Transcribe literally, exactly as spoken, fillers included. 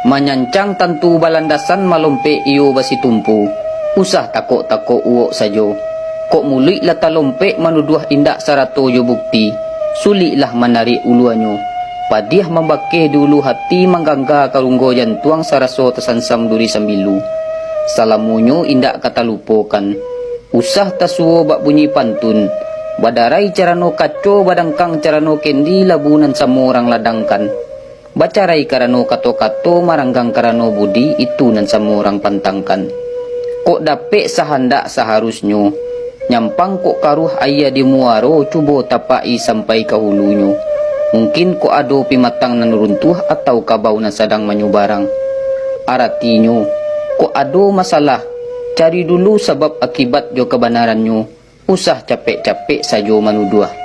Manyancang tantu balandasan, malompek iyo basitumpu. Usah takok-takok uwok sajo. Kok muluik lah talompek manuduah indak sarato jo bukti, suliklah manarik uluanyo. Padiah mambakeh di ulu hati, manggangga ka runggo jantuang saraso tasansam duri sambilu. Salamonyo indak ka talupokan. Usah tasuwo bak bunyi pantun. Badarai carano kaco, badangkang carano kendi, labu nan samo urang ladangkan. Bacarai karano kato-kato, maranggang karano budi, itu nan samo urang pantangkan. Kok dapek sahandak saharusnyo, nyampang kok karuah aia di muaro, cubo tapak-i sampai ka hulunyo. Mungkin kok ado pimatang nan runtuah, atau kabau nan sadang manyubarang. Aratinyo, kok ado masalah, cari dulu sabab akibat jo kabanarannyo, usah capek-capek sajo manuduah.